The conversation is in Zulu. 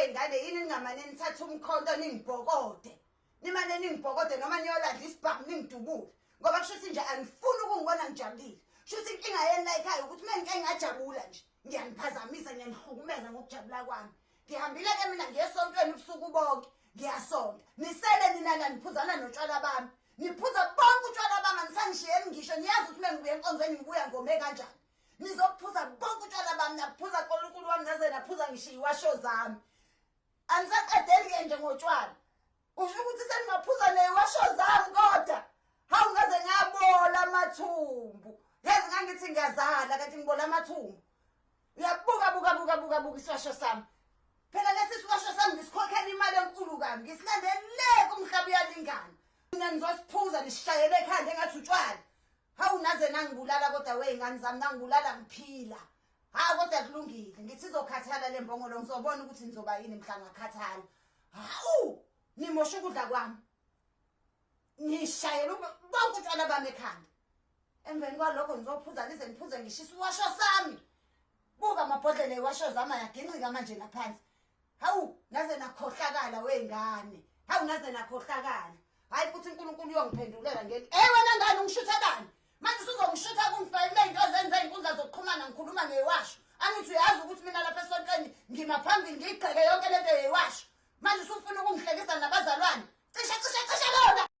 Wey'ngane yini ningamane nithathe umkhonto ningibhokode, nimane ningibhokode noma niyolanda isibhamu ningidubule, ngoba kusho ukuthi nje anifuni ukungibona ngijabulile. Kusho ukuthi inkinga yeni la ekhaya ukuthi uma ngike ngajabula nje ngiyaniphazamisa, ngiyanihlukumeza ngokujabula kwami. Ngihambile-ke mina ngiye esontweni ubusuku bonke, ngiyasonta, nisele nina la niphuzana notshwala bami, niphuza bonke utshwala bami, anisangishiyeni ngisho. Niyazi ukuthi uma ngibuya enkonzweni ngibuya ngome kanjani. Nizophuza bonke utshwala bami, naphuza nkulunkulu wami, naze naphuza ngisho iwasho zami. Anisaqedeli-ke nje ngotshwala, usho ukuthi seningaphuza neyiwasho zami, kodwa hawu, ngaze ngabola amathumbu. Yazi ngangithi ngiyazala kanti ngibola amathumbu. Uyabuka, buka, buka, buka, buka isiwasho sami. Phela lesi siwasho sami ngisikhokhela imali enkulu kabi, ngisilandele kumhlaba uyalingana. Mina nizosiphuza nisishayele ekhanda engathi utshwala. Hawu, naze nangibulala kodwa wey'ngane zami, nangibulala ngiphila. Ha, kodwa kulungile, ngithi izokhathala le mbongolo, ngizobona ukuthi nizoba yini mhla ngakhathala. Hawu, nimosha ukudla kwami, nishayela bonke utshwala bami ekhanda. Emveni kwalokho nizophuza nize niphuze ngisho isiwasho sami. Buka amabhodlela ewasho zami ayaginqika manje laphansi. Hawu, naze nakhohlakala wey'ngane, hawu, naze nakhohlakala. Hhayi futhi uNkulunkulu uyongiphendulela ngeli. Ey wena ngane, ungishuthelani manje? Usuzongishutha kungifake kule zinto zenza iy'nkundla zokuxhumana ngikhuluma ngewasho. Angithi uyazi ukuthi mina lapha esontweni ngima phambili ngiyigxeke yonke lento yeyiwasho. Manje usufuna ukungihlekisa nabazalwane. Cishe, cishe, cishe lona.